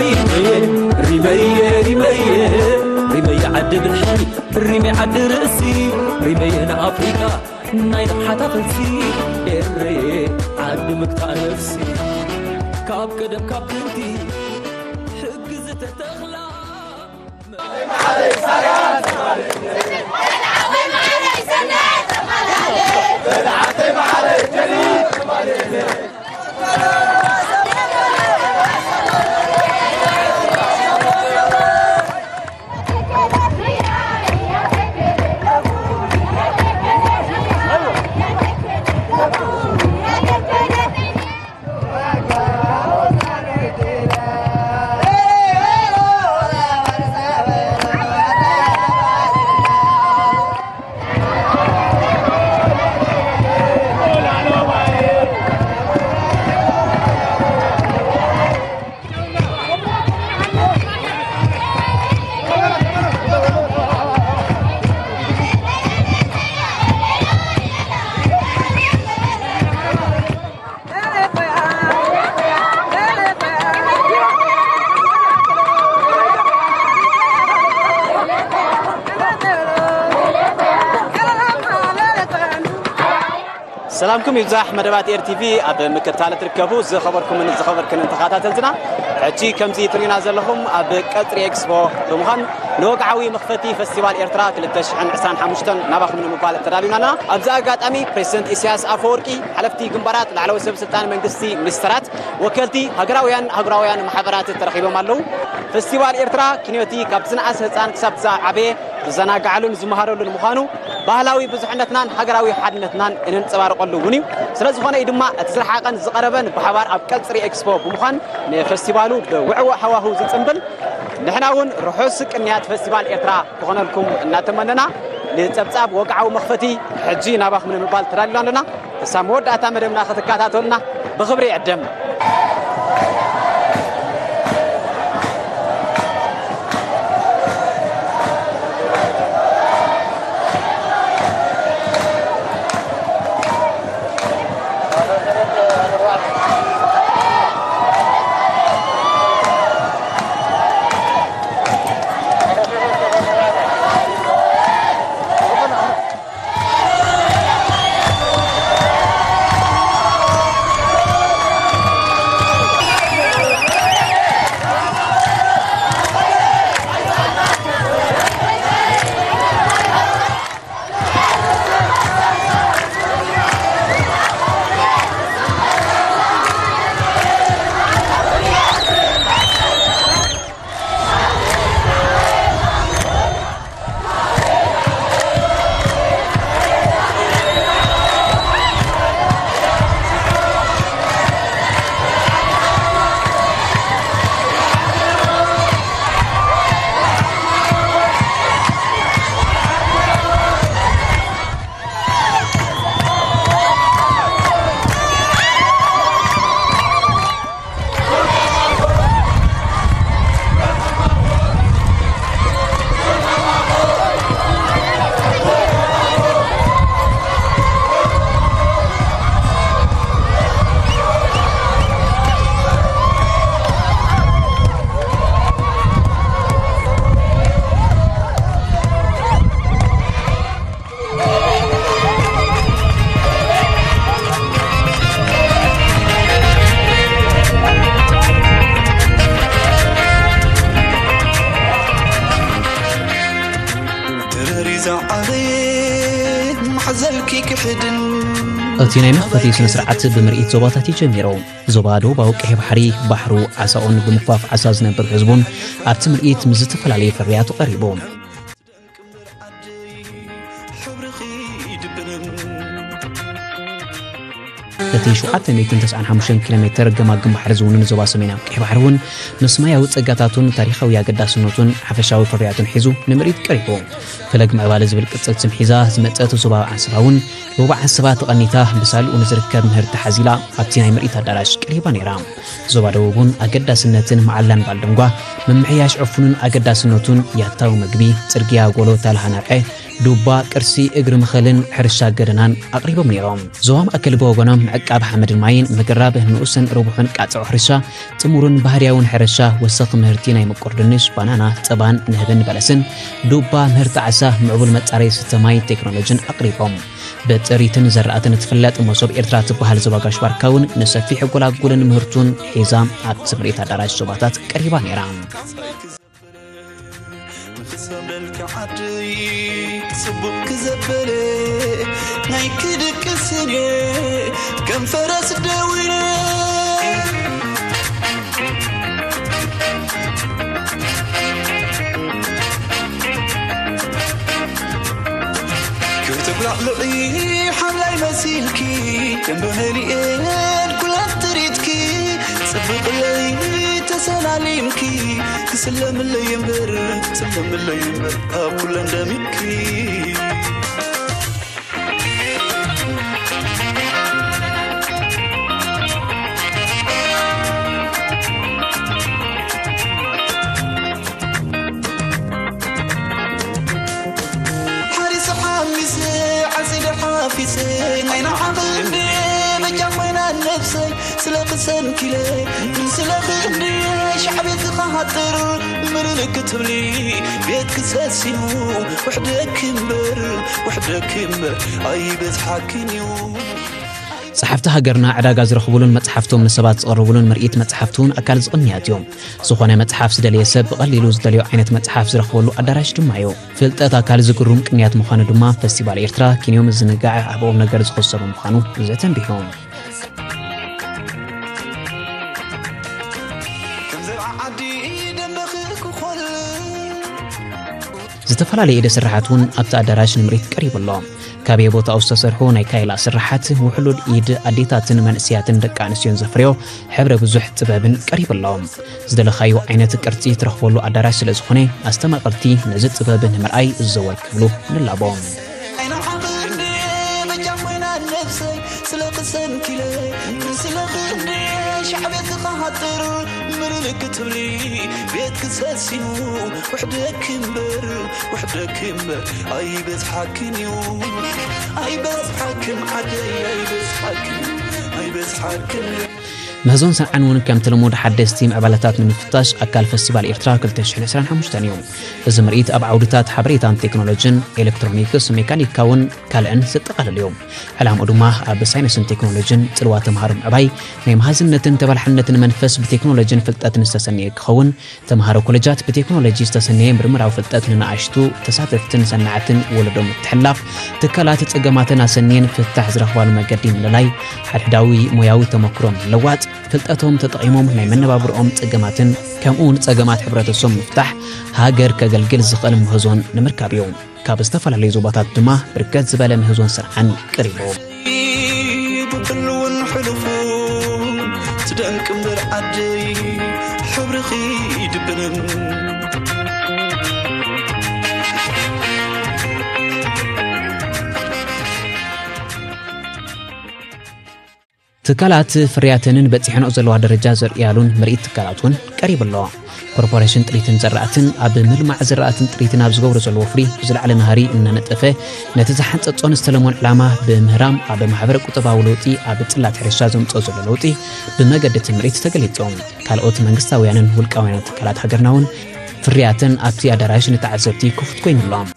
ሪመየ ሪመየ ሪመየ ዓዲ ብልሒ ሪመይ ዓዲ ርእሲ ሪመየ ንኣፍሪቃ ናይ ንቕሓት ኣፈልሲ ኤረየ ዓዲ ምግታእ ነፍሲ ካብ ቀደም ካብ ጥንቲ ሕጊ ዝተተኽላ ሰላምኩም ይብዛሕ መደባት ኤር ቲቪ ኣብ ምክትታል ትርከቡ ዝኸበርኩምን ዝኸበርክንን ተኸታተልትና፣ ሕጂ ከምዚ ትሪና ዘለኹም ኣብ ቀጽሪ ኤክስፖ ብምዃን ንወግዓዊ መኽፈቲ ፈስቲቫል ኤርትራ ክልተ ሽሕን ዕስራን ሓሙሽተን ናባኹም ንምባል ተዳሊና ኣለና። ኣብዚ ኣጋጣሚ ፕሬዚደንት ኢሳያስ ኣፈወርቂ፣ ሓለፍቲ ግንባራት፣ ላዕለዎት ሰብ ስልጣን መንግስቲ፣ ሚኒስተራት፣ ወከልቲ ሃገራውያን ኣህጉራውያን ማሕበራት ተረኺቦም ኣለዉ። ፈስቲቫል ኤርትራ ኪንዮቲ ካብ ዝነኣሰ ህጻን ክሳብ ዝዓበየ ዝዘናግዓሉን ዝመሃረሉን ምዃኑ፣ ባህላዊ ብዙሕነትናን ሃገራዊ ሓድነትናን እነንጸባርቐሉ እውን እዩ። ስለ ዝኾነ እዩ ድማ እቲ ዝረሓቐን ዝቐረበን ብሓባር ኣብ ቀጽሪ ኤክስፖ ብምዃን ንፈስቲቫሉ ብውዕዉዕ ሃዋህው ዝጽንብል። ንሕና እውን ርሑስ ቅንያት ፈስቲቫል ኤርትራ ክኾነልኩም እናተመነና፣ ንጸብጻብ ወግዓዊ መኽፈቲ ሕጂ ናባኹም ንምባል ተዳሊና ኣለና። ክሳብ መወዳእታ መደብና ክትከታተሉና ብኽብሪ ይዕድም። ድርሪ ዝዓበየ ማሕዘልኪ ክሕድን እቲ ናይ መኽፈቲ ስነ ስርዓት ብምርኢት ዞባታት እዩ ጀሚሩ። ዞባ ደቡባዊ ቀይሕ ባሕሪ፣ ባሕሩ፣ ዓሳኡን ብምግፋፍ ዓሳ ዝነብር ህዝቡን ኣብቲ ምርኢት ምስ ዝተፈላለዩ ፍርያቱ ቀሪቡ። እቲ ሸውዓተ ሚእትን ተስዓን ሓሙሽተን ኪሎ ሜተር ገማግም ባሕሪ ዝውንን ዞባ ሰሜናዊ ቀይሕ ባሕሪ እውን ምስ ማያዊ ጸጋታቱን ታሪኻዊ ኣገዳስነቱን ሓፈሻዊ ፍርያቱን ሒዙ ንምርኢት ቀሪቡ። ፈለግ ምዕባለ ዝብል ቅጽል ስም ሒዛ ዝመጸት ዞባ ዓሰባ እውን ሩባ ዓሰባ ተቐኒታ ብሳልኡ ንዝርከብ ምህርቲ ሓዚላ ኣብቲ ናይ ምርኢት ኣዳራሽ ቀሪባ ነይራ። ዞባ ደቡብ እውን ኣገዳስነትን መዓላን ባልደንጓ፣ ምምሕያሽ ዕፉንን ኣገዳስነቱን፣ ያታዊ መግቢ፣ ጽርግያ፣ ጎሎ፣ ታልሃናቀ፣ ዱባ፣ ቅርሲ እግሪ ምኸልን ሕርሻ ገደናን ኣቕሪቦም ነይሮም። ዞባ ማእከል ብወገኖም ምዕቃብ ሓመድን ማይን፣ ምግራብ ንኡስን ርቡሕን ቃጽዖ ሕርሻ፣ ጥሙርን ባህርያውን ሕርሻ፣ ወሰኽ ምህርቲ ናይ ምቁር ድንሽ፣ ባናና፣ ጸባን ንህብን በለስን፣ ዱባ፣ ምህርቲ ዓሳ፣ ምዕቡል መጻረዪ ስተ ማይ ቴክኖሎጂን ኣቕሪቦም። ብጥሪትን ዘራእትን እትፍለጥ መሶብ ኤርትራ ትበሃል ዞባ ጋሽ ባርካ እውን ንሰፊሕ ጎላጉልን ምህርቱን ሒዛ ኣብ ስምሪት ኣዳራሽ ዞባታት ቀሪባ ነይራ። ንኽሰብለልኪ ዓደይ ጽቡቕ ክዘበለ ናይ ክድቅስን እየ ከም ፈረስ ደው ኢለ። ክተጉላዕልዒ ሓላይ መሲልኪ ደንበ መሊኤን ኩላት ትርኢትኪ ጽብቕለይ ተሰላሊምኪ ክስለምለይ እምበር ክስለምለይ እምበር ካብ ኩለን ደሚቅኪ። ሓሪሰ ሓሚሰ ዓጺደ ሓፊሰ ናይ ንዓኺ እንድየ በጃ ኮይና ነብሰይ ስለ ክሰንኪለ ስለ ክንድየ ሻዕቤት ዝኸሃጥር ምርልክ ትብሊ ቤት ክሰሲኑ ውሕደክ እምበር ውሕደክ እምበር ኣይበዝሓክን እዩ። ጸሓፍቲ ሃገርና ዕዳጋ ዝረኽቡሉን መጽሓፍቶም ንሰባት ዝቕርቡሉን ምርኢት መጽሓፍቲ እውን ኣካል ዝቕንያት እዮም። ዝኾነ መጽሓፍ ዝደለየ ሰብ ብቐሊሉ ዝደለዮ ዓይነት መጽሓፍ ዝረኽበሉ ኣዳራሽ ድማ እዩ። ፍልጠት ኣካል ዝግሩም ቅንያት ምዃኑ ድማ ፈስቲቫል ኤርትራ ኪንዮ ምዝንጋዕ ኣብ ቁም ነገር ዝኸሰሩ ምዃኑ ዘተንቢሆም። ከም ዘርዓ ዓዲ ደንበኺ ክኾል። ዝተፈላለዩ ኢደ ስራሓት እውን ኣብቲ ኣዳራሽ ንምርኢት ቀሪቡ ኣሎ። ካብ የቦታኡ ዝተሰርሑ ናይ ካይላ ስራሓት፣ ውሕሉል ኢድ ኣዴታትን መንእሰያትን ደቂ ኣንስትዮን ዘፍርዮ ሕብረ ብዙሕ ጥበብን ቀሪቡ ኣሎ። ዝደለኻዮ ዓይነት ቅርጺ ትረኽበሉ ኣዳራሽ ስለ ዝኾነ፣ ኣስተማቐርቲ ነዚ ጥበብ ንምርኣይ ዘወር ክብሉ ንላቦ። ስለ ክሰንኪለ ስለ ክንዲ ሻዕቤት ክሃጥር ምርልክ ትብሊ ቤት ክሰሲኑ ውሕደክ እምበር ውሕደክ እምበር ኣይበዝሓክን እዩ ኣይበዝሓክን ዓደይ ኣይበዝሓክን ኣይበዝሓክን። ምህዞን ሰንዓን እውን ከምቲ ልሙድ ሓደስቲ ምዕባለታት ንምፍታሽ ኣካል ፈስቲቫል ኤርትራ ክልተ ሽሕን ዕስራን ሓሙሽተን እዩ። እዚ ምርኢት ኣብ ዓውድታት ሓበሬታን ቴክኖሎጅን፣ ኤሌክትሮኒክስ፣ ሜካኒካውን ካልእን ዘጠቓልል እዩ። ዕላምኡ ድማ ኣብ ሳይንስን ቴክኖሎጅን ጽልዋ ተምሃሮ ምዕባይ፣ ናይ መሃዝነትን ተበላሕነትን መንፈስ ብቴክኖሎጅን ፍልጠትን ዝተሰነየ ክኸውን፣ ተምሃሮ ኮለጃት ብቴክኖሎጂ ዝተሰነየ ምርምራዊ ፍልጠት ንንኣሽቱ ተሳተፍትን ሰናዕትን ወለዶ ምትሕልላፍ፣ ትካላት ጸገማተን ኣሰንየን ፍታሕ ዝረኽባሉ መገዲ ምልላይ፣ ሓድሕዳዊ ሞያዊ ተመክሮ ምልዋጥ፣ ፍልጠቶም ተጠቒሞም ናይ መነባብርኦም ጸገማትን ከምኡ እውን ጸገማት ሕብረተሰብ ምፍታሕ፣ ሃገር ከገልግል ዝኽእል ምህዞን ንምርካብ እዩ። ካብ ዝተፈላለዩ ዞባታት ድማ ብርክት ዝበለ ምህዞን ስርዓን ቀሪቡ። ብድሉውን ሕሉፉን ትደንቅ እምበር ዓደይ ሕብርኺ ይድብንን። ትካላት ፍርያተንን በጺሐንኦ ዘለዋ ደረጃ ዘርእያሉን ምርኢት ትካላት እውን ቀሪቡ ኣሎ። ኮርፖሬሽን ጥሪትን ዘራእትን ኣብ ምልማዕ ዘራእትን ጥሪትን ኣብ ዝገብሮ ዘለዎ ፍሪ ብዝለዓለ ናህሪ እናነጠፈ ነቲ ዝሓንጸጾን ዝተለሞን ዕላማ ብምህራም ኣብ ማሕበረ ቁጠባዊ ለውጢ ኣብ ጽላት ሕርሻ ዘምጽኦ ዘሎ ለውጢ ብመገዲ ትምሪት ተገሊጹ። ካልኦት መንግስታውያንን ውልቃውያንን ትካላት ሃገርና እውን ፍርያተን ኣብቲ ኣዳራሽ ንተዓዘብቲ ክፉት ኮይኑሎም።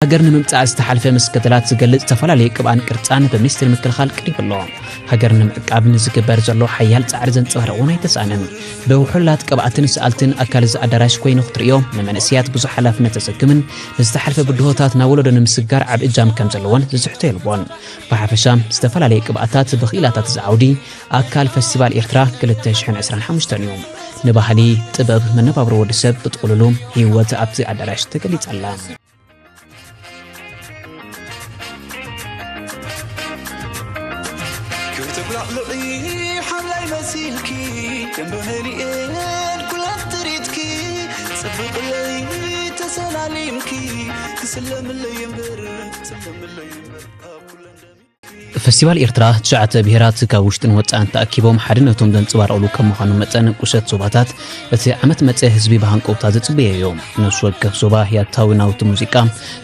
ሃገር ንምምጻእ ዝተሓልፈ መስገደላት ዝገልጽ ዝተፈላለየ ቅብኣን ቅርጻን ብሚኒስትሪ ምክልኻል ቀሪቡ ኣሎ። ሃገር ንምዕቃብ ንዝግበር ዘሎ ሓያል ጻዕሪ ዘንጸባርቕ እውን ኣይተሳእነን። ብውሑላት ቅብኣትን ሰኣልትን ኣካል እዚ ኣዳራሽ ኮይኑ ክትርእዮ፣ ንመንእሰያት ብዙሕ ሓላፍነት ዘሰክምን ንዝተሓልፈ ብድሆታት ናብ ወለዶ ንምስጋር ዓቢ እጃም ከም ዘለዎን ዝስሕቶ የልቦን። ብሓፈሻ፣ ዝተፈላለየ ቅብኣታት ብኽኢላታት እዚ ዓውዲ ኣካል ፈስቲቫል ኤርትራ ክልተ ሽሕን ዕስራን ሓሙሽተን እዩ። ንባህሊ፣ ጥበብ፣ መነባብሮ ወዲ ሰብ ብጥቕልሉ ህይወት ኣብቲ ኣዳራሽ ተገሊጻ ኣላ። ክተጉላዕልዒ ሓላይ መሲልኪ ደንበ መሊኤን ኩላት ትርኢትኪ ጽብቕለይ ተሰላሊምኪ ክስለምለይ እምበር ክስለምለይ እምበር ካብ ኩለን ደሚ ፈስቲቫል ኤርትራ ትሽዓተ ብሄራት ካብ ውሽጥን ወጻእን ተኣኪቦም ሓድነቶም ዘንጸባርቑሉ ከም ምዃኑ መጠን፣ ቁሸት ዞባታት እቲ ዓመት መጸ ህዝቢ ብሃንቀውታ ዝጽበዮ እዩ። ነፍሲ ወከፍ ዞባ ያታዊ ናውቲ ሙዚቃ፣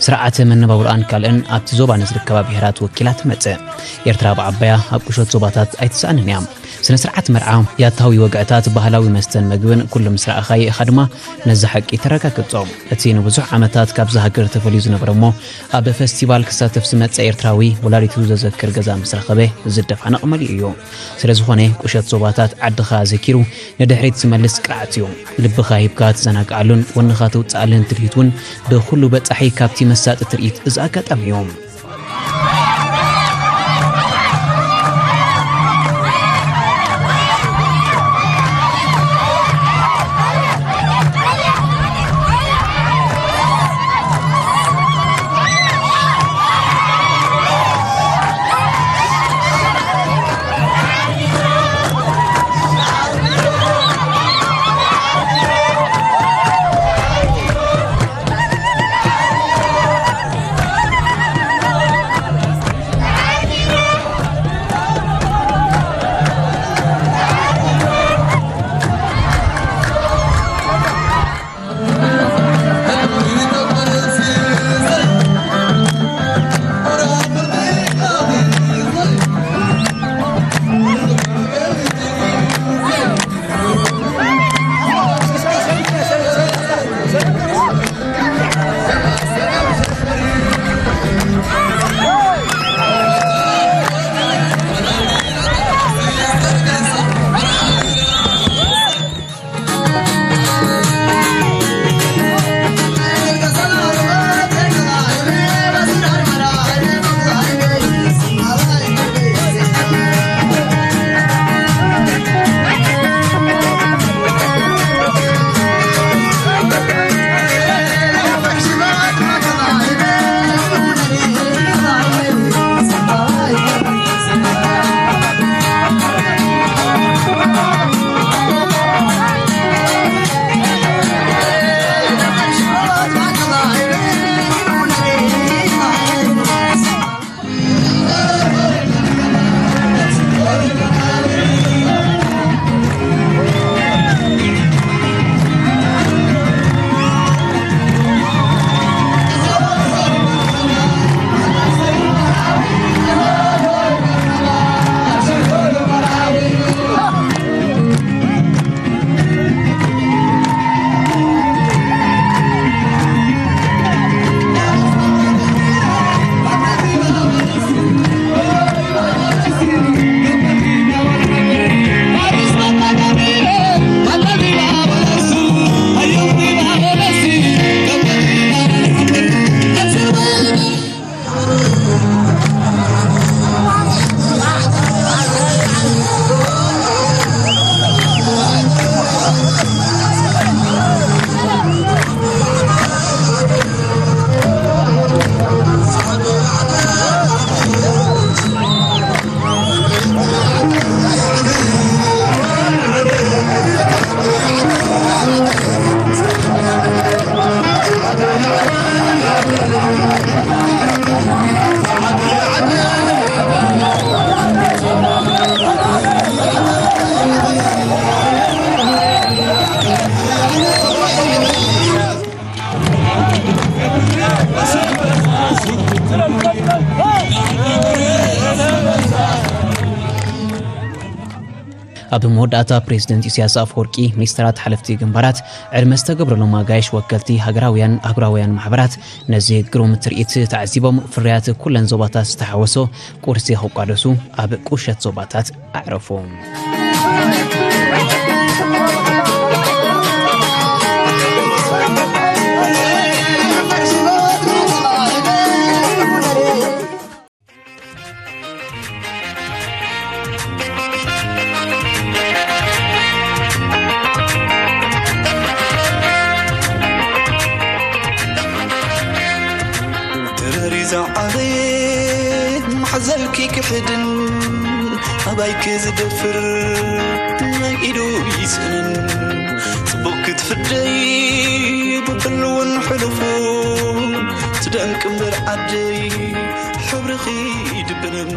ስርዓተ መነባብሮኣን ካልእን ኣብቲ ዞባ ንዝርከባ ብሄራት ወኪላ ትመጽእ። ኤርትራ ብዓባያ ኣብ ቁሸት ዞባታት ኣይትሰኣንን እያ። ስነ ስርዓት መርዓ፣ ያታዊ ወግዕታት፣ ባህላዊ መስተን መግብን ኩሉ ምስ ረኣኻዮ ኢኻ ድማ ነዚ ሓቂ ተረጋግጾ። እቲ ንብዙሕ ዓመታት ካብዛ ሃገር ተፈልዩ ዝነበረ እሞ ኣብ ፈስቲቫል ክሳተፍ ዝመጸ ኤርትራዊ፣ ወላዲቱ ዘዘክር ገዛ ምስ ረኸበ ዝደፋነቕ መሊኡ እዩ። ስለ ዝኾነ ቁሸት ዞባታት ዓድኻ ዘኪሩ ንድሕሪት ዝመልስ ቅርዓት እዩ። ልብኻ ሂብካ ትዘናግዓሉን ወንኻ ተውጽኣሉን ትልሂት እውን ብኹሉ በጻሒ ካብቲ መሳጢ ትርኢት እዚ ኣጋጣሚ እዩ። ኣብ መወዳእታ፣ ፕሬዝደንት ኢሳያስ ኣፈወርቂ፣ ሚኒስተራት፣ ሓለፍቲ ግንባራት፣ ዕድመ ዝተገብረሎም ኣጋይሽ፣ ወከልቲ ሃገራውያን ኣህጉራውያን ማሕበራት ነዚ ግሩም ትርኢት ተዓዚቦም፣ ፍርያት ኩለን ዞባታት ዝተሓወሶ ቁርሲ ክቋደሱ ኣብ ቁሸት ዞባታት ኣዕረፉ። ተረሪ ዝዓበየ ማሕዘልኪ ክሕድን ኣባይኪ ዝደፍር ናይ ኢዱ ይስእንን። ጽቡቕ ክትፍደይ ብሕልውን ሕሉፉን ትደንቅ እምበር ዓደይ። ክብርኺ ይድብንን